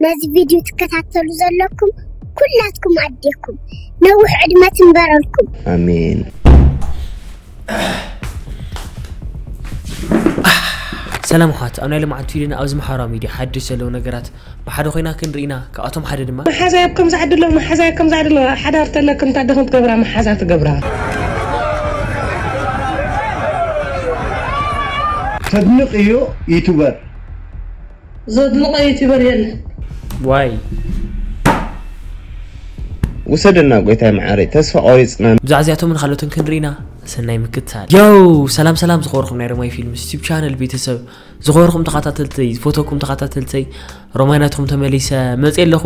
ነዚ ቪድዮ ትከታተሉ ዘለኩም ኩላትኩም ኣዴኩም ነዊሕ ዕድመ ትንበረልኩም። ኣሜን። ሰላም ኣሕዋት፣ ኣብ ናይ ሎማዓንቲ ቪድዮና ኣብዚ ማሕበራዊ ሚድያ ሓድሽ ዘለዉ ነገራት ብሓደ ኮይና ክንርኢና፣ ካብኣቶም ሓደ ድማ መሓዛይ ኣብ ከምዚ ዓዲ ኣሎ፣ መሓዛይ ኣብ ከምዚ ዓዲ ኣሎ። ሓዳር ተለክን እንታይ ደኹም ትገብራ፣ መሓዛ ትገብራ። ተድንቕ እዩ ዩቱበር። ዘድንቐ ዩቱበር የለን። ዋይ ውሰደና ጎይታይ መዓረይ፣ ተስፋ ቆሪፅና። ብዛዕባ እዚኣቶምን ካልኦትን ክንርኢና ሰናይ ምክትታል። ዮው፣ ሰላም ሰላም ዝኸበርኩም ናይ ሮማይ ፊልምስ ዩቱብ ቻነል ቤተሰብ፣ ዝኸበርኩም ተኸታተልተይ፣ ዝፈተኩም ተኸታተልተይ፣ ሮማይ ናትኩም ተመሊሰ መፅእ ኣለኹ።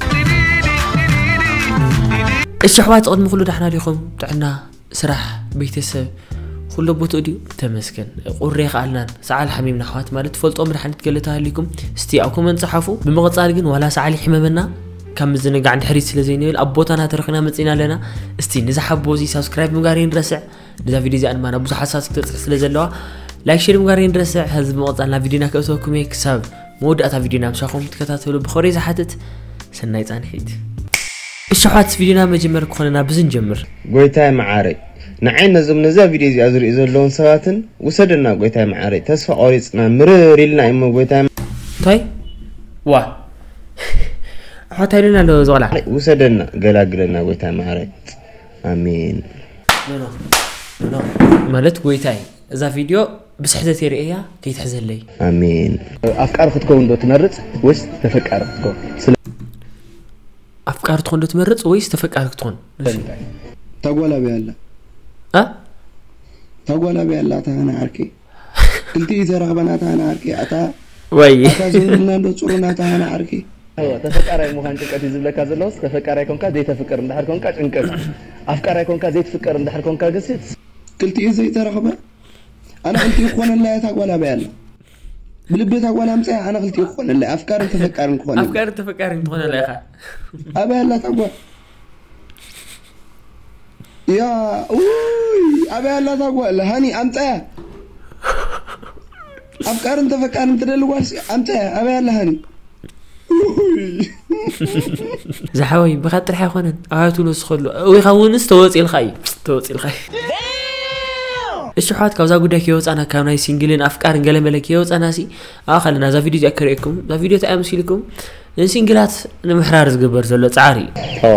እሺ ኣሕዋት፣ ቅድሚ ኩሉ ዳሕና ዲኹም? ጥዕና፣ ስራሕ፣ ቤተሰብ ኩሎ ቦትኡ ድዩ? ተመስገን። ቁሪ ከኣልናን ሰዓል ሓሚምና ኣሕዋት ማለት ትፈልጦ መድሓኒት ገለ ተሃሊኩም እስቲ ኣብ ኮመንት ጸሓፉ። ብምቕጻል ግን ዋላ ሰዓል ይሕመመና ካብ ምዝንጋዕ ንድሕሪት ስለ ዘይንብል ኣብ ቦታና ተረኺና መጺና ኣለና። እስቲ ንዛ ሓቦ እዚ ሳብስክራይብ ምግባር ይንረስዕ። ንዛ ቪድዮ እዚኣ ድማ ናብ ብዙሓት ሰባት ክትበጽሕ ስለ ዘለዋ ላይክ ሼር ምግባር ይንረስዕ። ሕዚ ብምቕጻል ናብ ቪድዮና ከእተወኩም እየ። ክሳብ መወዳእታ ቪድዮና ምሳኹም ትከታተሉ ብኸሪ ዝሓትት ሰናይ ጻንሒት። እሺ ኣሕዋት ቪድዮና መጀመር ክኾነና ብዝንጀምር ጎይታይ መዓረይ ንዓይ ነዞም ነዛ ቪድዮ እዚኣ ዝሪኡ ዘለውን ሰባትን ውሰደና ጎይታይ መዓረይ፣ ተስፋ ቆሪፅና ምርር ኢልና እሞ ጎይታይ እንታይ ዋ ኣሕዋት ኣይሉና ኣለዎ ዝቆልዓ ውሰደና ገላግለና ጎይታይ መዓረይ። ኣሜን። ኖ፣ ኖ፣ ኖ። ማለት ጎይታይ እዛ ቪድዮ ብስሕተት የርእያ ከይትሕዘለይ። ኣሜን። ኣፍቃሪ ክትከውን ዶ ትመርፅ ወይስ ተፈቃሪ ክትከውን? ስለ ኣፍቃሪ ትኾን ዶ ትመርፅ ወይስ ተፈቃሪ ክትኾን? እንታይ? ታጓላቢ ኣላ እ? ታጓላቢ ኣላ ታህና ዓርኪ ክልቲኡ ተራኽበና ታህና ዓርኪ ኣታ ወይ ኣታ ዝህብና እንዶ ፅሩና ታህና ዓርኪ ተፈቃራይ ምዃን ጭንቀት እዩ ዝብለካ ዘለውስ ተፈቃራይ ኮንካ ዘይተፍቅር እንድሕር ኮንካ ጭንቀት ኣፍቃራይ ኮንካ ዘይትፍቀር እንድሕር ኮንካ ግሲ ክልቲኡ ዘይተረኽበ ኣነ ክልቲኡ ክኾነላ እያ ታጓላቢ ኣላ ብልቢ ታጓል ኣምፅያ ኣነ ክልቲኡ ክኾነላ ኣፍቃርን ተፈቃርን ክኾነ ኣፍቃሪ ተፈቃሪ እንትኾነላ ኢኻ ኣበይ ኣላ ታጓል ያ ውይ ኣበይ ኣላ ታጓል ሃኒ ኣምፀያ ኣፍቃርን ተፈቃርን ትደሊ ጓልሲ ኣምፀያ ኣበይ ኣላ ሃኒ ውይ ዝሓወይ ብኻ ጥራሕ ኣይኮነን ኣባይ ትብሎ ዝኸሉ ወይ ካ ውንስ ተወፂልካ እዩ ተወፂልካ እዩ እሺ ኣሕዋት ካብዛ ጉዳይ ከይወፃና ካብ ናይ ሲንግልን ኣፍቃርን ገለመለ ከይወፃና ሲ ኣኻልና እዛ ቪድዮ እዚኣ ከርእየኩም እዛ ቪድዮ እንታይ እያ መሲልኩም ንሲንግላት ንምሕራር ዝግበር ዘሎ ፃዕሪ እዩ ኦ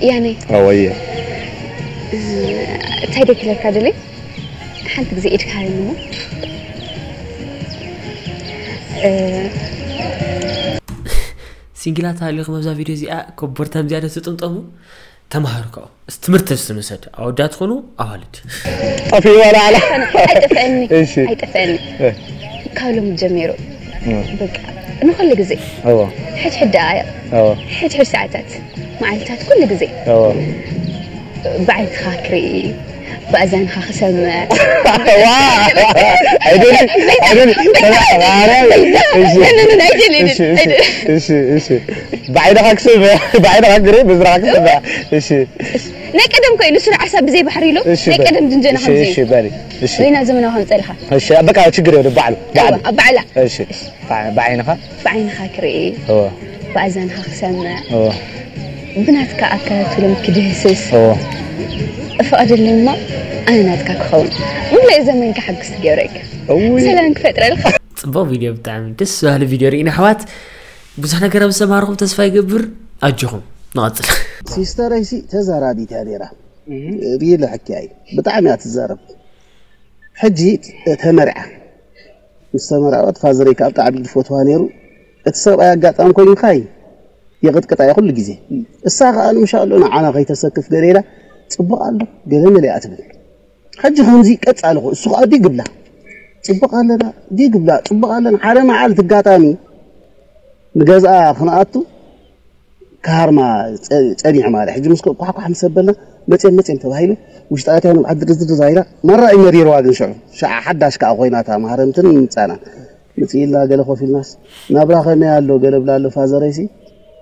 ያኔ ኦ ወየ እንታይ ደክለካ ደለይ ሓንቲ ግዜ ኢድካ ሃበኒ እሞ እ፣ ሲንግላት ሃሊኹም ኣብዛ ቪድዮ እዚኣ ኮቦርታም ዝያዳ ትጥምጠሙ ተምሃሩ ካብኡ ትምህርቲ እስቲ ንውሰድ ኣወዳት ትኾኑ ኣዋልድ ጠፊእዋ ላዕላ ኣይጠፍአኒ እሺ። ኣይጠፍአኒ ካብ ሎሚ ጀሚሩ በቃ ንኩሉ ግዜ እዎ ሕድሕድ ደኣ እያ እዎ ሕድሕድ ሰዓታት መዓልታት ኩሉ ግዜ እዎ ብዓይንኻ ክርኢ ብኣዛንኻ ክሰምዕ ዋ ኣይደሊ ኣይደሊ ተባራሪ እሺ ኣይደልን እሺ እሺ እሺ ብዓይንኻ ክሰምዕ ብዓይንኻ ክርኢ ብዝራኻ ክሰምዕ እሺ ናይ ቀደም ኮይኑ ስራሕ ሓሳብ ብዘይ ባሕሪ ኢሉ እሺ ናይ በል። ቀደም ድንጀና እሺ ከምዚ እሺ በሊ እሺ ወይና ዘመናዊ ከምፀልኻ እሺ በቃ ችግር የለ ባዕሉ ባዕሉ ኣብ ባዕላ እሺ ብዓይንኻ ብዓይንኻ ክርኢ እዎ ብኣዛንኻ ክሰምዕ እዎ ብናትካ ኣካላትሎም ክድህስስ እዎ እፈቐደለይ እሞ ኣነ ናትካ ክኸውን ሙሉእ ዘመንካ ሓጉስ ትገብረካ እውይ ሰላም ክፈጥረልካ ፅቡቅ ቪድዮ ብጣዕሚ ደስ በሃሊ ቪድዮ ርኢና ኣሕዋት ብዙሕ ነገር ኣብ ዝተማሃርኩም ተስፋ ይገብር ኣጆኹም ንቐፅል ሲስተረይሲ ተዛራቢት እያ ነይራ ሪል ሕክያ እዩ ብጣዕሚ እያ ትዛረብ ሕጂ ተመርዓ ምስ ተመርዐወት ፋዘረይ ካብ ብጣዕሚ ዝፈትዋ ነይሩ እቲ ሰብኣይ ኣጋጣሚ ኮይኑ ኸይ የቕጥቅጣ እያ ኩሉ ግዜ እሳ ከዓ ንምሻ ኣሎ ንዓና ከይተሰክፍ ገለ ኢላ ፅቡቕ ኣሎ ገለ መለ እያ ትብል ሕጂ ከምዚ ቀፃልኹ እሱ ከዓ ዲግ ብላ ፅቡቕ ኣለና ዲግ ብላ ፅቡቕ ኣለና ሓደ መዓልቲ ኣጋጣሚ ንገዝኣ ክንኣቱ ክሃርማ ፀኒሑ ማለት ሕጂ ምስ ኳሕኳሕ ምስ ኣበልና መፅዮም መፅዮም ተባሂሉ ውሽጢ ኣትያ ንብዓት ድርዝር ተባሂላ ማራ እዩ መሪርዋ ግን ሽዑ ሽዓ ሓዳሽ ከዓ ኮይና እታ ማህረምትን ምፃና ምፅኢልና ገለ ኮፍ ኢልናስ ናብራ ከመይ ኣሎ ገለ ብላ ኣሎ ፋዘረይሲ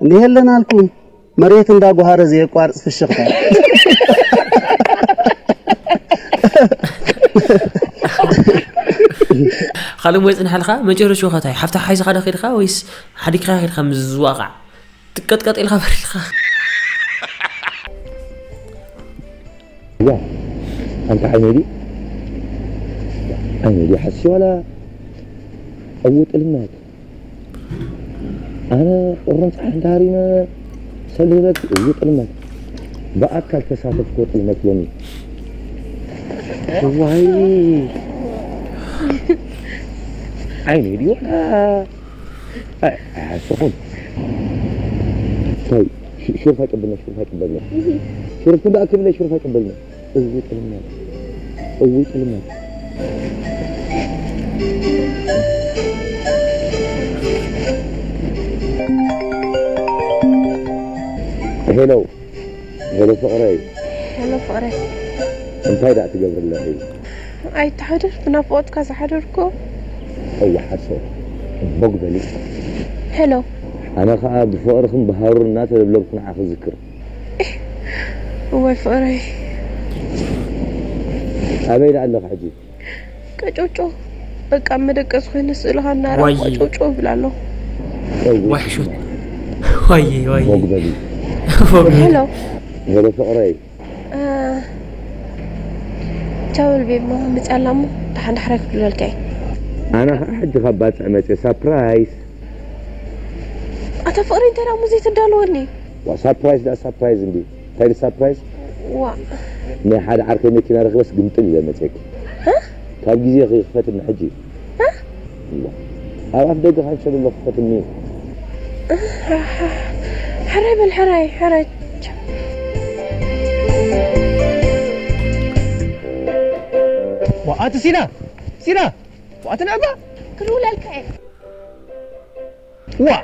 እንዲህ የለናልኩም መሬት እንዳጓሃረ ዘየቋርፅ ፍሽኽታ ካልእ ሞ ይፅንሓልካ መጨረሽኡ ከታይ ሓፍታ ሓይዝኻ ዶ ከድካ ወይስ ሓዲግካ ከድካ ምስ ዝዋቃዕ ትቀጥቀጥ ኢልካ በሪልካ። ያ ኣንተ ዓይነይ ድዩ ዓይነይ ድዩ ሓሲ ዋላ እው ጥልመት ኣነ ቁርን ፀሓይ እንዳሃሪመ ሰልህበት እው ጥልመት ብኣካል ተሳተፍኮ ጥልመት ሎሚ ዋይ ዓይነይ ድዩ ዋላ ኣይሓስኹን ታይ ሽርፋ ቅብልና ሽርፋ ቅበልና ሽርፍ እንዳ ክብለ ሽርፋ ቅበልና እዊ ጥልመት እዊ ጥልመት ሄሎ ሄሎ ፍቕረይ ሄሎ ፍቕረይ እንታይ ደኣ ትገብሪ ኣለኺ? ኣይትሓድር ብናፍቖትካ ዝሓደርኩ። እዋ ሓሶ ቦግ በሊ። ሄሎ ኣነ ኸኣ ብፍቕርኽን ብሃሩር እናተለብለብኩ ንዓኺ ዝክር። እዋይ ፍቕረይ። ኣበይ ደኣ ኣለኺ ሕጂ? ቀጨውጨው በቃ መደቀስ ኮይነ ስእልኻ እናረኣኹ ዋይ። ቀጨውጨው እብል ኣለኹ። ዋይ ሕሾት ዋይ ዋይ ቦግ በሊ። ሄሎ ሄሎ ፍቕረይ ቻው ልቤ እሞ ምፅእ ኣላ እሞ ደሓን ዳሕራይ ክብለልካ እየ ኣነ ከዓ ሕጂ ካብ ባፅዕ መፅእ ሳፕራይስ ኣታ ፍቕሪ እንታይ ደኣ ሙዚ ትዳለወኒ ዋ ሳፕራይስ ደኣ ሳፕራይስ እንዲ እንታይ ሳፕራይስ ዋ ናይ ሓደ ዓርከይ መኪና ረኽበስ ግምጥል ኢለ መፅየኪ ካብ ግዜ ክፈትኒ ሕጂ ኣብ ኣፍ ደገ ካንሸ ዘሎ ክፈትኒ ሕራይ በል ሕራይ ሕራይ ኣቲ ሲና ሲና ኣቲ ንዕባ ክድውለልካ እየ ዋ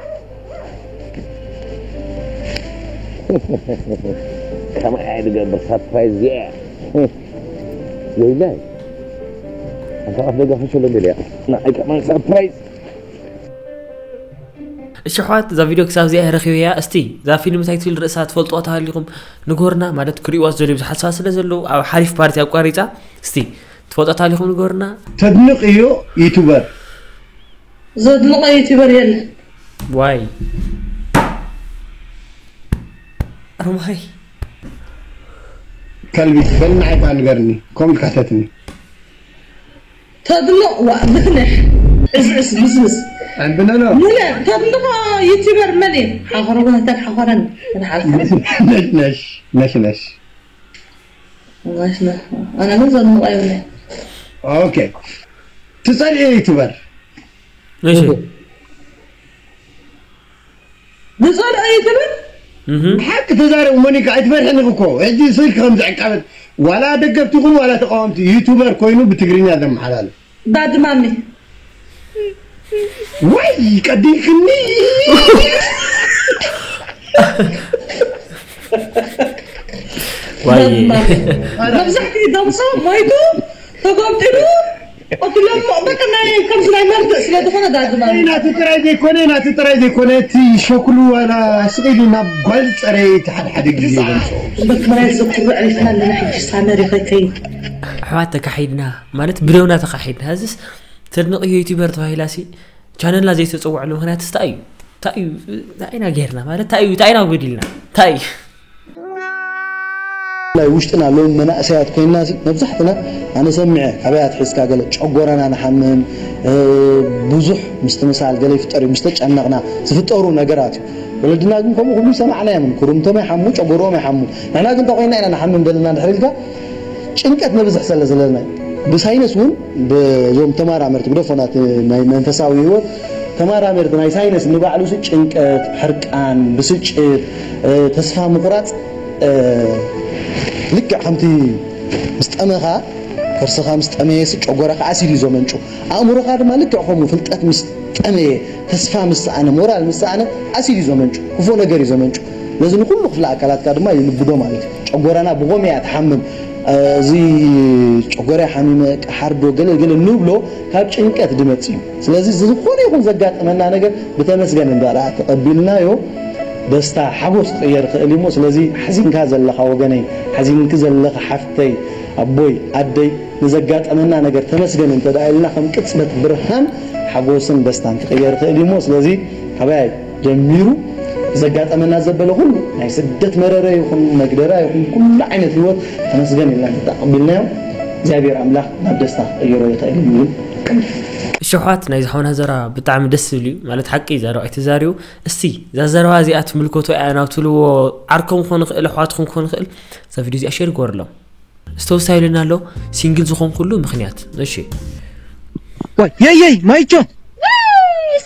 ከማይ ድገብር ሳፕራይዝ እዚኣ ወይላይ ኣንታ ኣፍ ደገ ክሸሎ ደልያ ንዓይ ከማን ሳፕራይዝ እሺ ኣሕዋት እዛ ቪድዮ ክሳብ እዚኣ ረኺበያ እስቲ እዛ ፊልም እንታይ ትብል ርእሳ ትፈልጥዋ ተሃሊኹም ንጎርና ማለት ክርእይዋ ዝደልዩ ብዙሓት ሰባት ስለ ዘለዉ ኣብ ሓሪፍ ፓርቲ ኣቋሪፃ እስቲ ትፈልጦ ተሃሊኹም ንጎርና ተድንቕ እዮ ዩቱበር ዘድንቐ ዩቲበር የለ ዋይ ሮማይ ከልቢ በል ንዓይ ባ ንገርኒ ከምኡ ኢልካ ተትኒ ተድንቕ ዋ ብትንሕ ዕስዕስ ብስብስ ኣንብነኖ ሙለ ተድንቐ ዩቲበር መን እዩ ሓኸረ ጉህተን ሓኸረን ተንሓልካ ነሽ ነሽ ነሽ ኣነ ግን ዘድንቐ የብለይ ኦኬ ትጸልኤ ዩቱበር እሺ ብጸልኦ እዩ ትብል እህ ሓቂ ተዛረቡ ሞኒካ ኣይትፈርሕን እኮ ሕጂ ስልክ ከም ዝዕቀበት ዋላ ደገፍቲኹም ዋላ ተቃወምቲ ዩቱበር ኮይኑ ብትግርኛ ዘመሓላልፍ ዳድማሚ ወይ ቀዲልክኒ ዋይ መብዛሕትኡ ደምሶ ሞይቱ ተጎምጢሉ ቀትሎም በቃ ናይ ከምዚ ናይ መርትዕ ስለ ዝኾነ ዳድማሚ ናቲ ጥራይ ዘይኮነ ናቲ ጥራይ ዘይኮነ እቲ ሸክሉ ዋላ ስቕ ኢሉ ናብ ጓል ፀረይ እቲ ሓደ ሓደ ግዜ ዘምፅኦ በክብራይ ዘኩሩ ዕሪፍና ኣለና ሕጂ ሳመሪ ከይከይድ ኣሕዋት ተካሒድና ማለት ብደውና ተካሒድና እዚስ ተድንቕዮ ዩቲበር ተባሂላ ሲ ቻነልና ዘይተፀውዐሉ ምክንያት ስታ እዩ እንታይ እዩ እንታይ ኢና ጌርና ማለት እንታይ እዩ እንታይ ኢና ጎዲልና እንታይ እዩ ናይ ውሽጥና ሎም መናእሰያት ኮይንና ሲ መብዛሕትና ኣነ ሰሚዐ ካበይ ኣትሒዝካ ገለ ጨጎራና ንሓምም ብዙሕ ምስትምሳል ገለ ይፍጠር እዩ ምስተጨነቕና ዝፍጠሩ ነገራት እዩ ወለድና ግን ከምኡ ኩሉ ሰማዕና እዮም ኩርምቶም ይሓሙ ጨጎሮም ይሓሙ ንሕና ግን ተኮይና ኢና ንሓምም ዘለና ድሕር ኢልካ ጭንቀት ነብዝሕ ስለ ዘለና ብሳይንስ እውን ብዞም ተመራመርቲ ግደፎናት ናይ መንፈሳዊ ህይወት ተመራመርቲ ናይ ሳይንስ ንባዕሉ ጭንቀት፣ ሕርቃን፣ ብስጭት፣ ተስፋ ምቁራፅ ልክዕ ከምቲ ምስ ጠመኻ ከርስኻ ምስ ጠመየ ጨጎራኻ ኣሲድ እዩ ዘመንጩ ኣእምሮኻ ድማ ልክዕ ከምኡ ፍልጠት ምስ ጠመየ ተስፋ ምስ ሰኣነ ሞራል ምስ ሰኣነ ኣሲድ እዩ ዘመንጩ ክፉእ ነገር እዩ ዘመንጩ ነዚ ንኩሉ ክፍለ ኣካላትካ ድማ ይልብዶ ማለት እዩ ጨጎራና ብኾም እያ ትሓምም እዚ ጨጎራ ሓሚመ ቀሓርዶ ገለ ገለ ንብሎ ካብ ጭንቀት ድመጽ እዩ ስለዚ ዝኾነ ይኹን ዘጋጠመና ነገር ብተመስገን እንዳራ ተቐቢልናዮ ደስታ ሓጎስ ክቕየር ክእል እሞ ስለዚ ሓዚንካ ዘለኻ ወገነይ ሓዚንክ ዘለኻ ሓፍተይ ኣቦይ ኣደይ ንዘጋጠመና ነገር ተመስገን እንተ ኢልና ከም ቅጽበት ብርሃን ሓጎስን ደስታን ክቕየር ክእል እሞ ስለዚ ካበይ ጀሚሩ ዘጋጠመና ዘበለ ኩሉ ናይ ስደት መረረ ይኹን መግደራ ይኹን ኩሉ ዓይነት ህይወት ተመስገን ኢልና እንተተቐቢልናዮ እግዚኣብሔር ኣምላኽ ናብ ደስታ ክቕይሮ ይኽእል እዩ። እሺ ኣሕዋት፣ ናይ ዝሓውና ዘረባ ብጣዕሚ ደስ ዝብል እዩ። ማለት ሓቂ ዘረባ እዩ ተዛሪቡ። እስቲ እዛ ዘረባ እዚኣ ትምልከቶ እያ ናብ ትብልዎ ዓርኩም ክኾን ይኽእል፣ ኣሕዋትኩም ክኾን ይኽእል፣ እዛ ቪድዮ እዚኣ ሼር ግበርሎም። ዝተወሳ ኢሉና ኣሎ ሲንግል ዝኾንኩሉ ምኽንያት። እሺ ወይ የይ የይ ማይቾ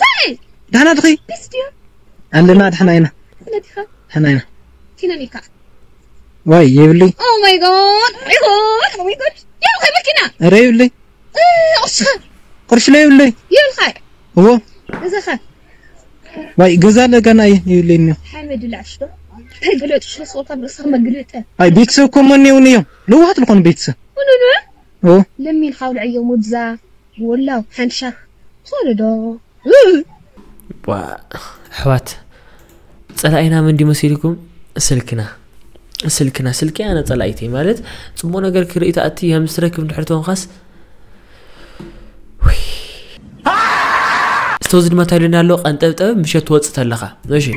ሳይ ዳና ድኺ ቢስ ድዮ ኣለና ድሕና ኢና ነቲኻ ድሕና ኢና ኪነኒካ ወይ ይብሊ Oh my god! Oh my god! Oh my god! ያው ከመኪና ረ ይብሊ ኦስኻ ቅርሽ ለ ይብሊ ይልኻ እዎ እዛኻ ወይ ገዛ ለጋና እየ ይብለኒ ሓመድ ላዕሽዶ ተግለጥ ሽስወታ ብረስኻ መግለጠ ኣይ ቤተሰብ ኮመን ይውን እዮም ለዋሃት ዝኾኑ ቤተሰብ ኑኑ እዎ ለሚን ሓውልዐዮ ሙድዛ ወላው ሓንሻ ዝኾነ ዶ ዋ፣ ኣሕዋት ጸላኢና መን ድዩ መሲልኩም? ስልክና ስልክና ስልኪ ኣነ ጸላኢተይ ማለት ጽቡቕ ነገር ክርኢ ተኣቲ ከም ዝትረክብ እንድሕር ተኾንካስ ስተውዚ ድማ ታይልና ኣሎ ቀንጠብጠብ ምሸት ትወፅእ ተለኻ እሺ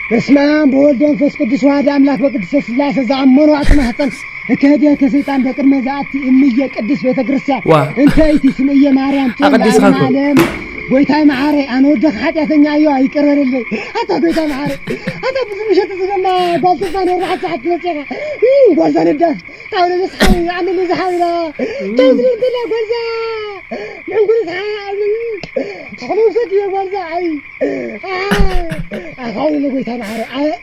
በስመ አብ በወልድ መንፈስ ቅዱስ ዋህድ አምላክ በቅድስተ ስላሴ ዘአመኑ አጥማህፀን እከህድየ ከሰይጣን በቅድመ ዘአቲ እምየ ቅድስት ቤተ ክርስቲያን ዋ። እንተ ኢቲ ስምየ ማርያም አቅድስኻ እኮ። ዓለም ጎይታይ መሓረ ኣነ ወደኽ ሓጢኣተኛ እዮ ኣይቅር በልለይ ኣታ ጎይታይ መሓረ ኣታ ብዙ ምሸት ዝገማ ጓልተፋን ወርሓት ሰዓት ትመፅኻ ጓልታ ነዳፍ ካብ ነብስ ሓዊ ኣምን ዝሓውላ ተዝብል ከላ ጓልዛ ምዕንጉርት ሓ ኣምን ተኽለ ውሰድ እዮ ጓልዛ ኣይ ኣኻውሎ ጎይታ መሓረ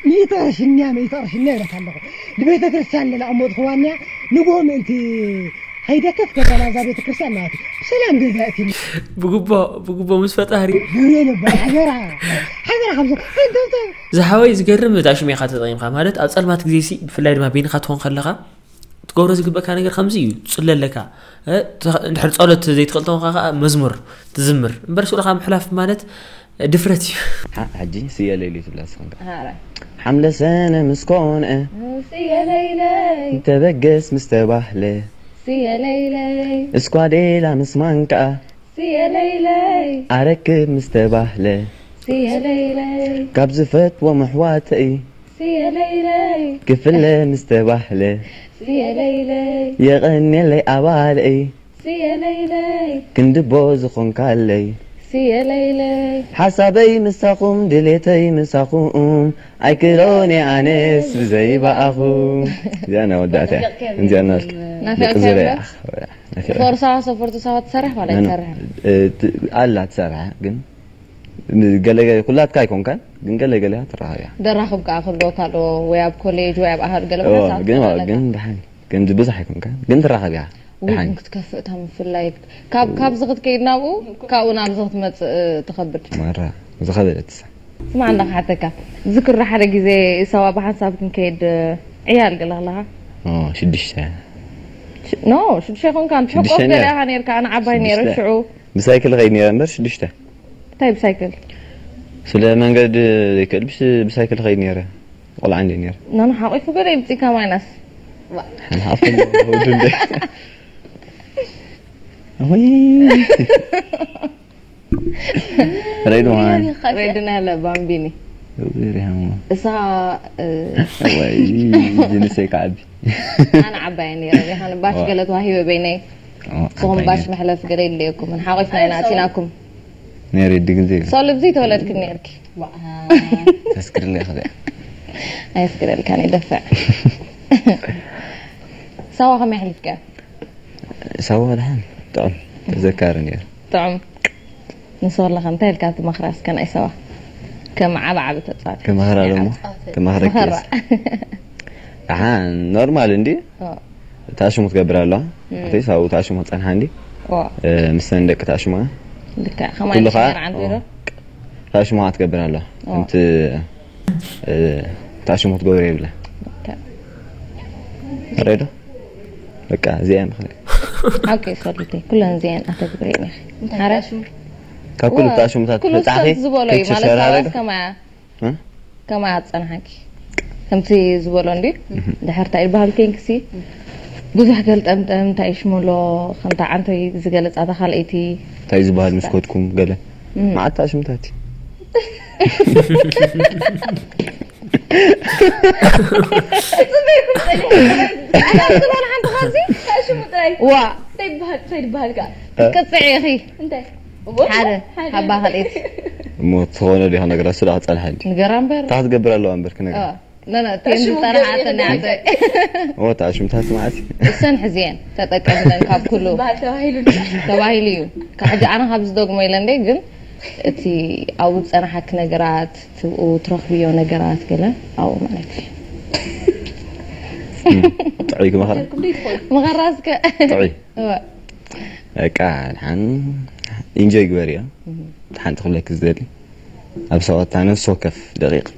ሚእቲ ቅርሽኛ ሚእቲ ቅርሽኛ ይረካ ኣለኹ ንቤተ ክርስቲያን ለላ እሞ ትኽዋንያ ንጎ ምእንቲ ከይደከፍ ከተማ እዛ ቤተ ክርስቲያን ማለት እዩ ሰላም ገዛ እቲ ብግቦ ብግቦ ምስ ፈጣሪ ገብርኤል ይባል ሓገራ ሓገራ ካብዞ እንተውተ ዝሓወይ ዝገርም እታ ሽሜኻ ተጠቂምካ ማለት ኣብ ፀልማት ግዜ ሲ ብፍላይ ድማ ቤንኻ ትኾን ከለኻ ትገብሮ ዝግበእካ ነገር ከምዚ እዩ ጽለለካ እንድሕር ጸሎት ዘይትኽእል ተኾንካ ከዓ መዝሙር ትዝምር እምበር ስኡልካ ምሕላፍ ማለት ድፍረት እዩ ሕጂ ስየ ለይሊ ትብላ ስኽንካ ሃረ ሓምለ ሰነ ምስ ኮነ ስየለይለይ ተበገስ ምስ ተባህለ ስየለይለይ እስኳዴላ ምስ ማንካ ስየለይለይ ኣረክብ ምስ ተባህለ ስየለይለይ ካብ ዝፈትዎም ኣሕዋተይ ስየለይለይ ክፍለ ምስ ተባህለ ስየለይለይ የቐንየለይ ኣባለይ ስየለይለይ ክንድቦ ዝኾንካለይ ስየለይለይ ሓሳበይ ምሳኹም ድሌተይ ምሳኹም ኣይክሎን ኣነስ ብዘይ በኣኹም እዚኣ ናይ ወዳእታ እያ እዚኣ ናልካ ናፊቕካ ደቂ ዙርያ እያ? ፎርሳ ሰፈርቱ ሰባት ትሰርሕ ማለት ኣይትሰርሕን ኣላ ትሰርሐ ግን ገለገለ ኩላትካ ኣይኮንካን ግን ገለገለ ትራኸብ እያ ደራኽብ ከዓ ክህልወካ ኣለዎ ወይ ኣብ ኮሌጅ ወይ ኣብ ኣሃድ ገለ እዎ፣ ብዙሓት ሰዓት ግን ትራኸብ ኣለካ። ግን ድሓን ግን ብዙሕ ኣይኮንካን ግን ትራኸብ እያ ውይ ድሓን ክትከፍእ እታ ምፍላይ ካብዚ ክትከይድ ናብኡ ካብኡ ናብዚ ክትመፅእ ትኸብድ መራ ዝኸበደትሳ ስማዕ እንዳ ክሓተካ ዝክሪ ሓደ ግዜ ሰባ ብሓንሳብ ክንከይድ ዕያል ገለ ከለካ ኦ፣ ሽዱሽተ ኖ ሽዱሽተ ይኮንካ ንትሕቆፍ ሽዱሽተ ነይራ። ገለ ኢኻ ነርካ ኣነ ዓባይ ነይረ ሽዱሽተ። ሽዑ ብሳይክል ኸይድ ነይረ እምበር ሽዱሽተ እንታይ ብሳይክል ስለ መንገድ ዘይክእል ብስ- ብሳይክል ኸይድ ነይረ ቆልዓ እንደ ነይረ ናና ሓቂፉ ገለ ይምፅካ ማይናስ ሓፍቶም ወዱ እንደ ወይ ረይዶ ማን ሬድና ያለ ባምቢኒ ሪሃሞ እሳ ወይ ጅንሰይ ከዓቢ ኣነ ዓባየ ነይረ ሪሃን ባሽ ገለ ተዋሂበ በይነይ ንስኹም ባሽ መሕለፍ ገለ የድልየኩም ሓቂፍና ኢና ኣቲናኩም ነይረ ድግዜ ሰው ልብዚ ተወለድክን ነርኪ ተስክርለ ይኽእል ኣየስግረልካን ይደፍዕ ሳዋ ከመይ ኣሕሊፍካ ሳዋ ድሓን ጥዑም ተዘካሪ ነይሩ ጥዑም ንሱ ከለኻ እንታይ ኢልካ ትመኽራ እስከ ናይ ሳዋ ከም ዓብ ዓብ ተፃዋት ክመኽራ ደሞ ክመኽረኪ መኸራ ደሓን ኖርማል እንዲ ኦ፣ ታሽሙ ትገብር ኣለዋ ኣተይ ሳው ታሽሙ ክፀንሓ እንዲ ኦ፣ እ፣ ምስተን ደቂ ታሽማ ልክዕ ከማይ ኩሉ ከዓ ዓንተ ዶ ታሽሙ ትገብር ኣለዋ ከምቲ እ፣ ታሽሙ ትገብር የብላ ሬዶ በቃ እዚኣ ምኽንያት ሓቂ ሰሉተይ ኩለን እዚአን ኣተግብረ እየ ሓረ ካብ ኩሉ ታሽሙታት ኩሉ ብጣዕኺ ሰብ ዝበሎ እዩ ማለት ክትሸራረዶ ሰባት ከማያ እ? ከማያ ኣፀናሓኪ ከምቲ ዝበሎ እንዲ ድሕርታ ኢልባሃል ቴንክሲ ብዙሕ ገልጠምጠም እንታይ ሽሙሎ ከምታ ዓንተይ ዝገለፃታ ካልኣይቲ እንታይ ዝበሃል ምስ ኮድኩም ገለ መዓት ታሽሙታት እዩ ጽበይ ኩተለ ኣታ ትባል ሓንቲ ኻዚ ታሽሙ ጥራይ ዋ እንታይ ይበሃል እንታይ ይበሃል ከ ክትቅጽዕ ኢኺ እንታይ ሓደ ሓባ ካልኤት እሞ ዝኾነ ዲኻ ነግራ ስለ ክጸንሓ እንዲ ንገራ እምበር እንታይ ክትገብር ኣለዋ እምበር ክነግራ ኖ ኖ ቴን ዝጠራሓተኒ ዓንተ ወታ ሽምታት ማለት እሰን ሕዝየን ተጠቀምለን ካብ ኩሉ ተባሂሉ እዩ ካብ ሕጂ ኣነ ካብ ዝደግሞ ኢለ እንደ ግን እቲ ኣብኡ ዝጸናሓኪ ነገራት ትብኡ ትረኽብዮ ነገራት ገለ ኣብኡ ማለት እዩ ጥዑይ ክመኸራ መኸራስከ ጥዑይ በቃ ድሓን ኢንጆይ ግበርዮ ሓንቲ ክብለኪ ዝደሊ ኣብ ሰባታ ነፍሲ ወከፍ ደቂቕ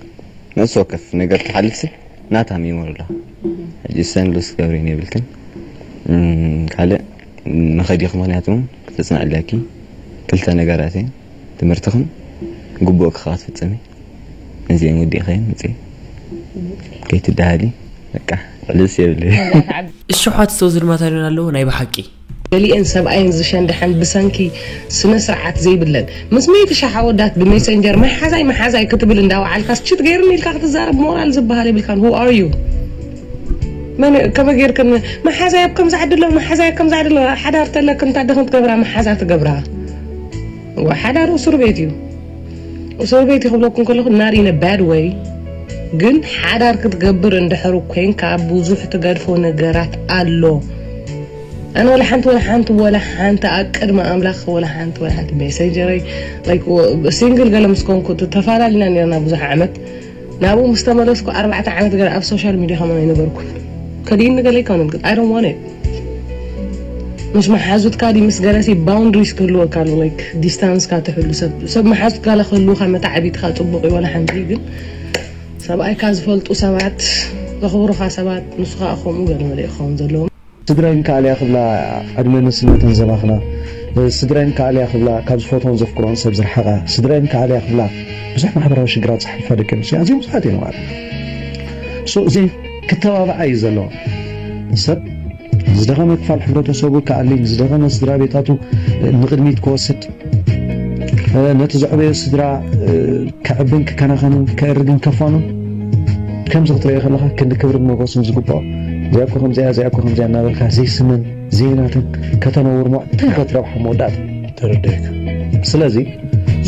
ነፍሲ ወከፍ ነገር ትሓልፍሲ ናታ ሚሞሪ ኣለዋ ሕጂ ሰን ሉስ ገብሪን የብልክን ካልእ መኸዲኺ ምኽንያቱ እውን ክተፅንዕለኪ ክልተ ነገራት እየን ትምህርትኽን ግቡእ ክኻ ክትፍፅሚ ነዚአን ወዲእኸየን ምፅኢ ከይትደሃሊ በቃ ዕልስ የብለ እሽሖት ዝተወዝድማታሪን ኣለዎ ናይ ብሓቂ ገሊኤን ሰብኣየን ዝሸንድሐን ብሰንኪ ስነ ስርዓት ዘይብለን ምስ ሚእቲ ሻሕ ኣወዳት ብሜሰንጀር መሓዛይ መሓዛይ ክትብል እንዳወዓልካስ ችት ገይርኒ ኢልካ ክትዛረብ ሞራል ዝበሃል የብልካን who are you መን ከመ ጌርክን መሓዛይ ኣብ ከምዚ ዓዲ ኣሎ መሓዛይ ኣብ ከምዚ ዓዲ ኣሎ ሓዳር ተለክን እንታ ደኽን ትገብራ መሓዛ ትገብራ ሓዳር እስር ቤት እዩ እስር ቤት ይኽብለኩም ከለኹ not in a bad way ግን ሓዳር ክትገብር እንድሕር ኮይንካ ብዙሕ ትገድፎ ነገራት ኣሎ ኣነ ወላ ሓንቲ ወላ ሓንቲ ወላ ሓንቲ ኣብ ቅድሚ ኣምላኽ ወላ ሓንቲ ወላ ሓንቲ ሜሴንጀረይ ሲንግል ገለ ምስ ኮንኩ ተፈላለና ነርና ብዙሕ ዓመት ናብኡ ምስ ተመለስኩ ኣርባዕተ ዓመት ገለ ኣብ ሶሻል ሚድያ ከማን ኣይነበርኩን ከዲእኒ ገለ ኣይኮነን ግን I don't want it ምስ መሓዙትካ ድዩ ምስ ገለሲ boundaries ክህልወካ ኣሎ like distance ካ ትሕሉ ሰብ ሰብ መሓዙትካ ለ ክህልውካ መታዓቢትካ ፅቡቅ እዩ ወላ ሓንቲ ግን ሰብኣይካ ዝፈልጡ ሰባት ዘኽብሩኻ ሰባት ንሱ ከዓ ከምኡ ገለ መለ ክኸውን ዘለዎም ስድራይ ንከኣልያ ክብላ ዕድመ ንስነተን ዘባኽና ስድራይ ንከኣልያ ክብላ ካብ ዝፈትዎን ዘፍቅሮን ሰብ ዝረሓቓ ስድራይ ንከኣልያ ክብላ ብዙሕ ማሕበራዊ ሽግራት ዝሓልፋ ደቂ ኣንስትዮ ኣዝዮም ብዙሓት እዮም ማለት so እዚ ክተባብዓ እዩ ዘለዎ ሰብ ንዝደኸመ ክፋል ሕብረተሰቡ ክኣሊ ንዝደኸመ ስድራ ቤታቱ ንቕድሚት ክወስድ ነቲ ዘዕበዮ ስድራ ከዕብን ክከናኸንን ከእርግን ከፋኑን ከምዚ ክትሪኦ ከለኻ ክንዲ ክብርን ሞጎስን ዝግብኦ እዚኣ እኮ ከምዚኣ እዚኣ እኮ ከምዚኣ እናበልካ ዘይስምን ዘይናትን ከተነውር ሞ እንታይ ኢኻ ትረብሖ መወዳእታ ተረዳእካ ስለዚ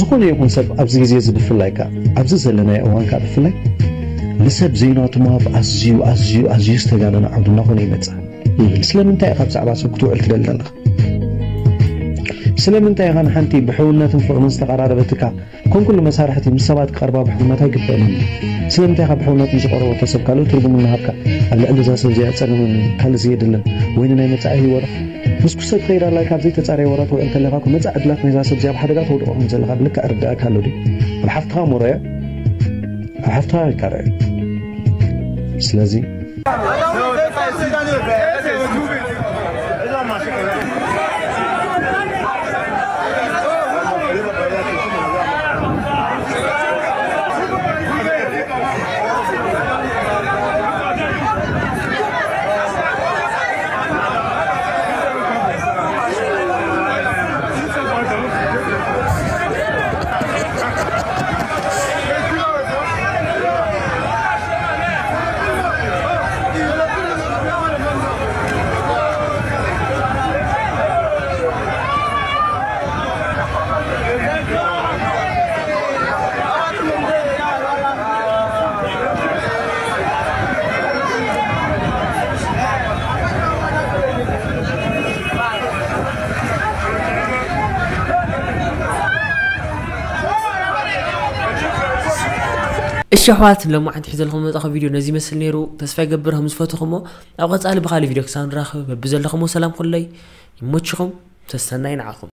ዝኾነ ይኹን ሰብ ኣብዚ ግዜ እዚ ብፍላይ ከ ኣብዚ ዘለናዮ እዋን ከ ብፍላይ ንሰብ ዘይናቱ ምሃብ ኣዝዩ ኣዝዩ ኣዝዩ ዝተጋነነ ዓውዲ እናኾነ ይመጽእ ስለምንታይ ኢኻ ብዛዕባ ሰብ ክትውዕል ትደሊ ዘለኻ ስለምንታይ ኢኻ ንሓንቲ ብሕውነትን ፍቕርን ዝተቐራረበትካ ከም ኩሉ መሳርሕቲ ምስ ሰባት ክቐርባ ብሕውነት ኣይግበእን እዩ። ስለምንታይ ካብ ሕውነት ንዝቐረበቶ ሰብ ካልእ ትርጉም እናሃብካ ኣብ ልዕሊ እዛ ሰብ እዚኣ ጸገምን ካልእ ዘየድልን ወይ ንናይ መጻኢ ህይወት ምስ ኩሰብ ትኸይድ ኣላ ካብ ዘይተጻረየ ወረ ትውዕል ከለኻ እኮ መጻኢ ዕድላት ናይዛ ሰብ እዚኣ ኣብ ሓደጋ ተውድቖ ከም ዘለኻ ብልክዕ ርድኣካ ኣሎ ድዩ? ኣብ ሓፍትኻ እሞ ርኣዮ። ኣብ ሓፍትኻ ኢልካ ርኣዮ። ስለዚ እሺ ኣሕዋት ሎማዓንቲ ሒዘልኩም መጻኹ ቪድዮ ነዚ ይመስል ነይሩ። ተስፋ ይገብር ከም ዝፈትኹሞ። ኣብ ቀጻሊ ብኻልእ ቪድዮ ክሳብ ንራኸብ በብዘለኹሞ ሰላም ኩለይ ይመችኹም። ተስተናይ ንዓኹም።